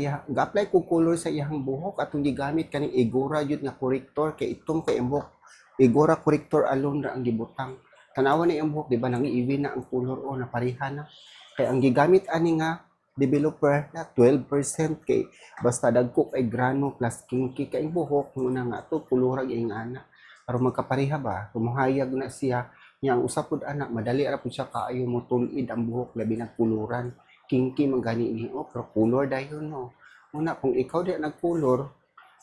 Iya, ga-apply ko color sa iyang buhok, atong gigamit kaning Igora jud nga corrector kay itom kay ang buhok. Igora corrector alone ra ang gibutang. Tanawa na iyang buhok, di ba, nangiiwi na ang color o napareha na. Kay ang gigamit ani nga developer na 12% kay basta dagko kay grano plus kinky kay buhok muna nga ato kulurag ing ana. Aron magkapareha ba, tumuhayag na siya niya. Ang usa pud ana, madali ra pud siya kaayo mo tulid ang buhok, labi na kuluran. Kinky man gani ni oh, pero color dayon, no. Una kung ikaw di nagkulor,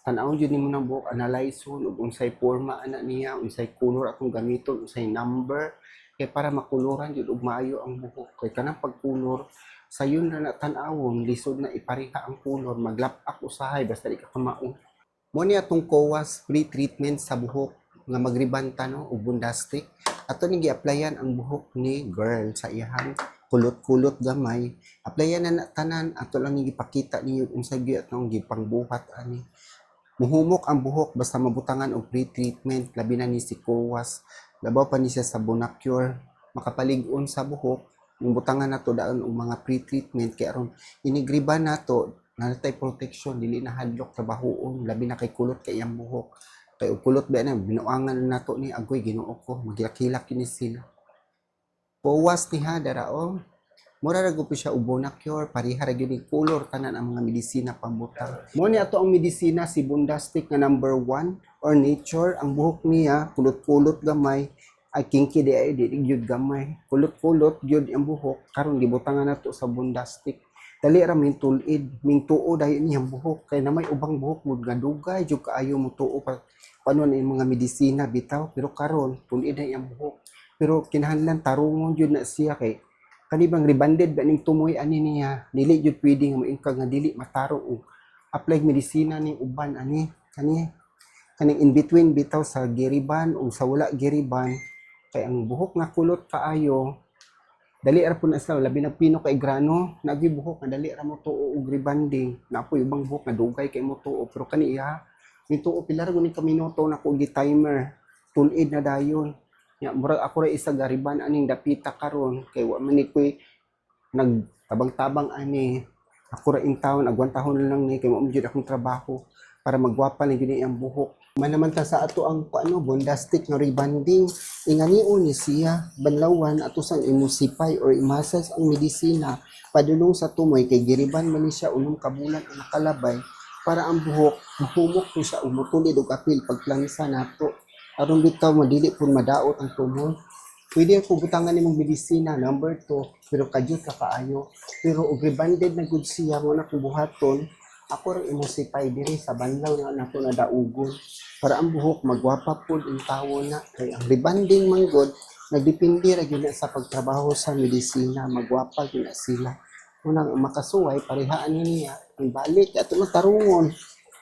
tan-awon jud nimo ng buhok, analyze ug unsay porma ana niya, unsay color akong gamiton, unsay number kay para makuluran jud og maayo ang buhok. Kay kanang pagkulor sayon ra na tan-awon, lisod na ipareha ang color, maglap-ak usahay basta di ka kamao. Mo ni atong Kowas pre-treatment sa buhok nga magribanta, no, ug Bondastic. Ato ning gi-applyan ang buhok ni girl sa iyahang kulot-kulot gamay. Applyan na na tanan, ato lang ning gipakita ninyo unsay gyud atong gipangbuhat ani. Muhumok ang buhok basta mabutangan og pre-treatment, labi na ni si Kowas. Labaw pa ni siya sa Bonacure, makapalig-on sa buhok. Yung butangan nato daan og mga pre-treatment kay aron inigriban nato natay protection, dili na hadlok trabahoon, labi na kay kulot kay iyang buhok. Kay og kulot ba na binuangan na nato ni, agoy, Ginoo ko, magilak-hilak kini sila. Kowas ni ha, dara oh. Mura ra gud siya og Bonacure, pareha ra gyud ni color tanan ang mga medisina pambutang. Mo ni ato ang medisina si Bondastic nga number 1 or nature. Ang buhok niya kulot-kulot gamay, ay kinky di ay di gyud gamay. Kulot-kulot gyud ang buhok, karon gibutangan nato sa Bondastic. Dali ra min tulid, min tuo dayon niyang buhok kay na may ubang buhok mo nga dugay jud kaayo mo tuo pa paano na yung mga medisina bitaw, pero karon tulid na iyang buhok. Pero kinahanglan tarungon jud na siya kay kani bang rebanded ba ning tumoy ani niya, dili jud pwede nga moingka nga dili matarong og apply medisina ning uban ani kani kaning in between bitaw sa giriban o sa wala giriban. Kay ang buhok nga kulot kaayo, dali ra pud na sila, labi na pino kay grano nagi buhok nga dali ra mo tuo og rebanding. Napoy ubang buhok nga dugay kay mo tuo, pero kani iya ni tuo pila ra guni ka minuto na ko gi timer, tulid na dayon. Nya murag ako ra isa gariban aning dapita karon kay wa man ni koy nagtabang-tabang ani. Ako ra in town, agwantahon lang ni kay mao man jud akong trabaho para magwapa na gyud ang buhok. Man naman ta sa ato ang ano, Bondastic nga rebanding, inganion ni siya banlawan ato sang emulsify or i-massage ang medisina padulong sa tumoy kay giriban man ni siya 6 ka bulan ang nakalabay para ang buhok mahumok po siya ug motulid og apil pagplansa nato aron bitaw madili pud madaot ang tumoy. Pwede ko butangan nimong medisina number 2, pero kadyot ka kaayo. Pero og rebanded na gud siya mo na kung buhaton, ako ra emulsify diri sa banlaw na nato na daugon para ang buhok magwapa pud ang tawo na. Kay ang rebanding man gud, nagdepende ra gyud na sa pagtrabaho sa medisina, magwapa gyud na sila. Unang makasuway parehaan ni niya ang balik ato na tarungon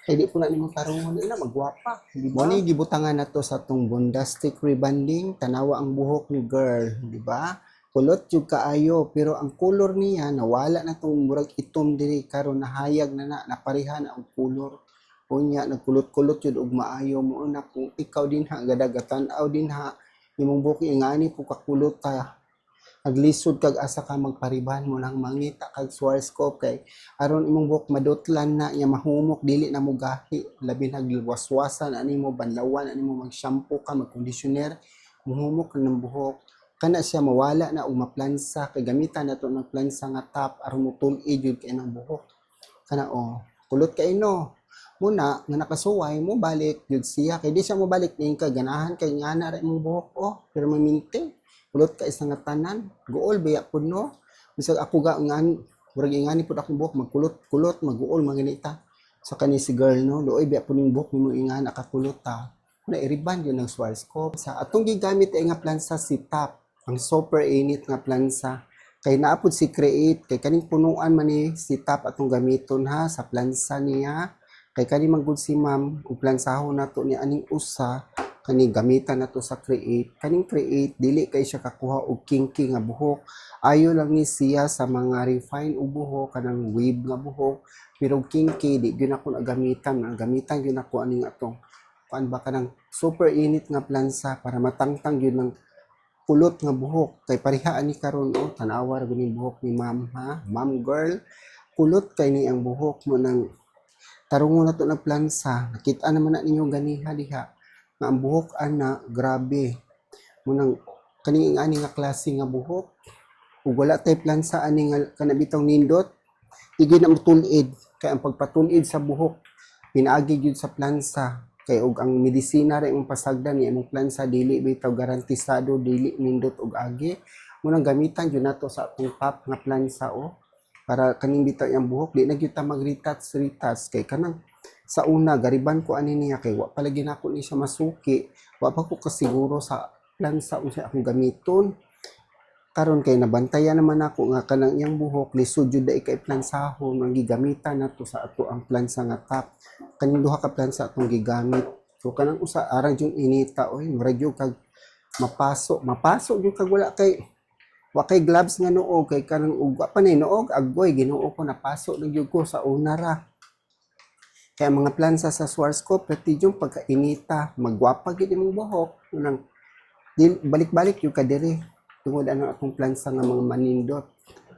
kay di po na nimo tarungon na magwapa, di ba? Mo ni gibutangan nato sa tong Bondastic rebanding. Tanawa ang buhok ni girl, di ba? Kulot jud kaayo, pero ang color niya nawala na tong murag itom diri, karon nahayag na na napareha na ang color. Unya nagkulot-kulot jud og maayo. Mo na kung ikaw din ha gadagatan-aw din ha imong buhok ingani po kakulot ta, naglisod kag asa ka magpariban mo nang mangita kag Schwarzkopf kay aron imong buhok madutlan na iya, mahumok, dili na mo gahi, labi nag waswasan ani mo, banlawan ani mo, mag-shampoo ka, mag-conditioner, muhumok ng buhok. Kana siya mawala na og maplansa kay gamitan nato ng plansa nga Top aron motul-id jud kay ng buhok. Kana oh, kulot kay, no. Muna nga nakasuway mo balik jud siya kay di siya mo balik ning ka ganahan kay ngana ra imong buhok oh, pero maminte kulot ka isa nga tanan, guol baya pud, no. Bisag ako ga ngan murag ingani pud akong buhok magkulot-kulot, maguol manginita sa kani si girl, no. Luoy baya pud ning buhok nimo ingana kakulot ta na iriban yun ng Schwarzkopf. Sa atong gigamit ay nga plansa si Top, ang super init nga plansa kay naapod si Create. Kay kaning punuan man ni si Top atong gamiton ha sa plansa niya kay kani man gud si ma'am ug plansahon nato ni aning usa kani gamitan nato sa Create. Kaning Create dili kay siya kakuha og kinky nga buhok, ayo lang ni siya sa mga refine og buhok, kanang wave nga buhok, pero kinky di gyud ako nagamitan. Nagamitan gyud ako aning atong kuan ba, kanang super init nga plansa para matangtang gyud ng kulot nga buhok kay pareha ani karon oh. Tan-awa ra gud ning buhok ni ma'am ha, ma'am girl. Kulot kay ni ang buhok mo nang tarungon na to ng plansa. Nakita naman na ninyo ganiha diha nga ang buhok ana grabe. Mo nang kaning ani nga klase nga buhok ug wala tay plansa ani nga kana bitong nindot, di gyud na motul-id kay ang pagpatul-id sa buhok pinaagi gyud sa plansa, kay og ang medisina ra imong pasagdan ni imong plansa, dili bitaw garantisado dili nindot og agi. Mo nang gamitan gyud nato sa atong top nga plansa o para kaning bitaw iyang buhok di na gyud ta mag-retouch retouch, kay kanang sa una gariban ko ani niya kay wa pa lagi nako ni siya masuki, wa pa ko kasiguro sa plansa unsa akong gamiton. Karon kay nabantayan naman ako nga kanang iyang buhok lisod jud dai kay plansahon, ang gigamitan nato sa ato ang plansa nga top. Kaning duha ka plansa atong gigamit. So kanang usa ara jung inita oy, murag jud kag mapaso, mapaso jud kag wala kay gloves nga noog, kay kanang ugwa pa ni noog, agoy Ginoo ko, napaso na gyud ko sa una ra. Kaya mga plansa sa Schwarzkopf, pwede yung pagkainita, magwapa gyud imong buhok. Unang balik-balik yung kadiri tungod anang akong plansa nga mga manindot.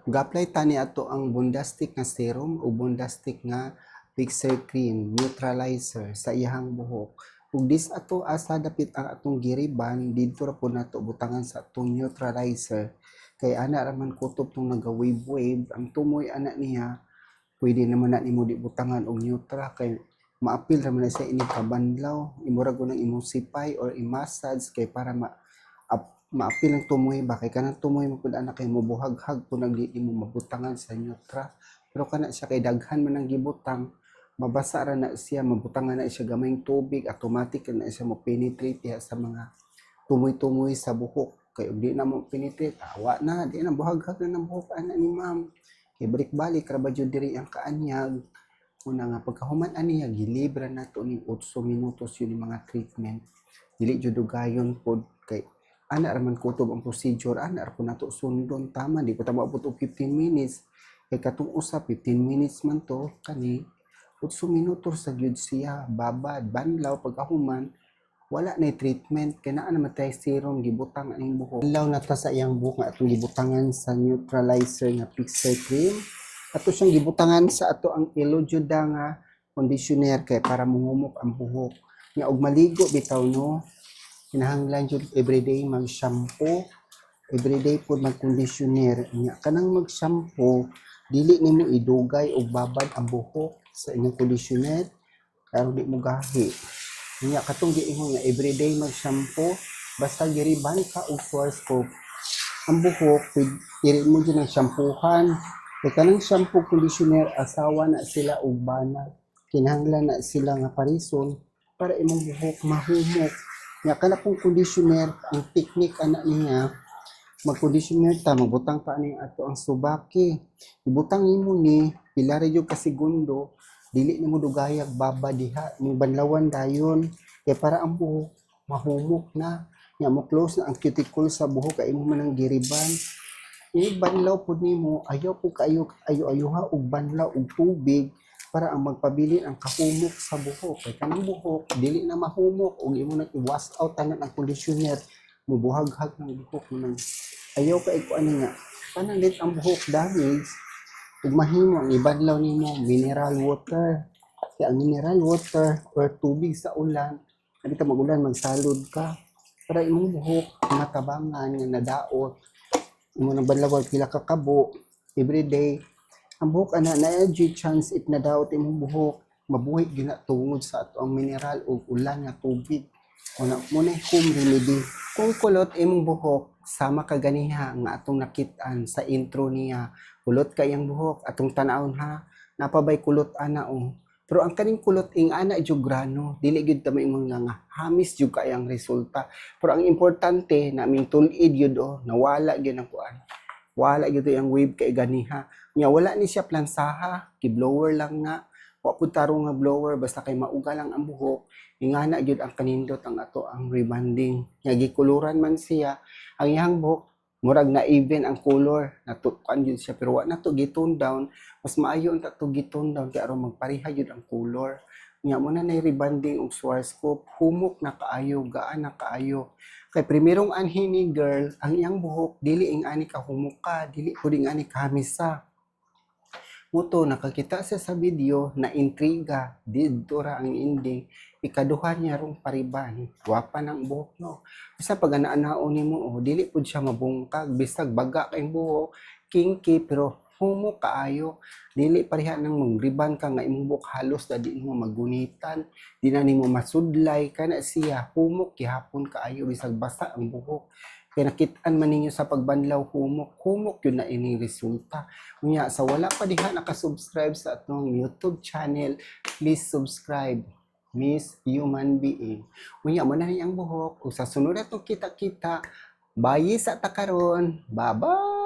Ga-apply tani ato ang Bondastic nga serum o Bondastic nga fixer cream neutralizer sa iyahang buhok. Ug dis ato asa dapit ang atong giriban, didto ra po nato butangan sa atong neutralizer. Kay ana ra man kutob tong naga wave wave ang tumoy ana niya, pwede naman na nimo di butangan og neutra kay maapil ra man na siya inig kabanlaw. Imo ra nang imong sipay or i-massage kay para ma maapil ang tumoy ba, kay kanang tumoy mo pud ana kay mobuhaghag pud nang di nimo mabutangan sa neutra. Pero kana siya kay daghan man ang gibutang, mabasa ra na siya, mabutangan na siya gamayng tubig, automatic na siya mo penetrate diha sa mga tumoy-tumoy sa buhok. Kay og di na mo penetrate, awa na, di na buhaghag na ng buhok ana ni ma'am. Kay balik-balik ra ba jud diri ang kaanyag. Una nga pagkahuman ani gilibra nato ning 8 minutos yun yung mga treatment. Dili jud dugayon pod kay ana ra man kutob ang procedure, ana ra pud nato sundon tama, di ko ta moabot og 15 minutes. Kay katong usa 15 minutes man to, kani 8 minutos sa gyud siya babad banlaw. Pagkahuman wala na treatment kay naa naman tay serum gibutang aning buhok. Banlaw na ta sa iyang buhok nga atong gibutangan sa neutralizer nga fixer cream. Ato siyang gibutangan sa ato ang Elojuda nga conditioner kay para muhumok ang buhok. Nya og maligo bitaw no, kinahanglan jud everyday mag-shampoo, everyday pud mag-conditioner. Nya kanang mag-shampoo, dili nimo idugay og babad ang buhok sa inyong conditioner karon di mo gahi. Nya katong giingon nga everyday mag-shampoo, basta giriban ka og Schwarzkopf, ang buhok dili mo jud ang shampoohan. Kay kanang shampoo conditioner asawa na sila og bana. Kinahanglan na sila nga parison para imong buhok mahumok. Nya kana pong conditioner, ang technique ana niya, mag-conditioner ta, magbutang pa ani ato ang subaki. Ibutang nimo ni pila ra jud ka segundo, dili nimo dugayag baba diha, ni banlawan dayon kay para ang buhok mahumok na. Nya mo close na ang cuticle sa buhok kay imo man ang giriban. Ini banlaw pud nimo, ayaw pud kaayo ayo ayoha og banlaw og tubig para ang magpabilin ang kahumok sa buhok. Kay kanang buhok dili na mahumok og imo nang i-wash out tanan ang conditioner, mubuhaghag ng buhok mo nang ayaw ka iko ani nga kanang lit ang buhok damage. Ug mahimo ang ibanlaw nimo mineral water. Kay ang mineral water or tubig sa ulan, abi ta magulan, magsalod ka para imong buhok matabangan nga nadaot. Imo nang banlawan pila ka kabo everyday ang buhok ana na chance if nadaot imong buhok mabuhi gyud na tungod sa ato ang mineral ug ulan nga tubig. Una mo na home remedy. Kung kulot imong buhok sama kaganiha nga atong nakit-an sa intro niya, kulot kay ang buhok, atong tan-awon ha, napabay kulot ana oh. Pero ang kaning kulot ing ana jud grano, dili gyud ta maingon nga nga hamis jud kay ang resulta. Pero ang importante na aming tul-id gyud oh, nawala gyud ang kuan. Wala gyud ang wave kay ganiha. Nya wala ni siya plansaha, gi-blower lang na. Wa pud tarong nga blower, basta kay mauga lang ang buhok. Ingana gyud ang kanindot ang ato ang rebanding. Nya gikuluran man siya ang iyang buhok, murag na even ang color natukan gyud siya, pero wa na to gi-tone down. Mas maayo unta to gi-tone down kay aron magpareha gyud ang color. Nya mo na nay rebanding og Schwarzkopf, humok na kaayo, gaan na kaayo. Kay primerong anhi ni girl, ang iyang buhok dili ing ani ka humok ka, dili pud ing ani kahamisa. Puto nakakita siya sa video na intriga didto ra ang ending. Ikaduha niya rong pa-rebond. Gwapa ng buhok, no. Bisa pag ana-anaon nimo, oh, dili pud siya mabungkag bisag baga kay buhok, kinky, pero humok kaayo. Dili pareha nang mag-rebond ka nga imong buhok halos na di mo magunitan, di na nimo masudlay. Kana siya, humok gihapon kaayo bisag basa ang buhok. Kay nakit-an man ninyo sa pagbanlaw, humok, humok yun na ining resulta. Unya, sa wala pa diha nakasubscribe sa atong YouTube channel, please subscribe. Miss Human Being. Unya, mo na ang buhok. Ug sa sunod atong kita-kita, bye sa ta karon. Bye-bye!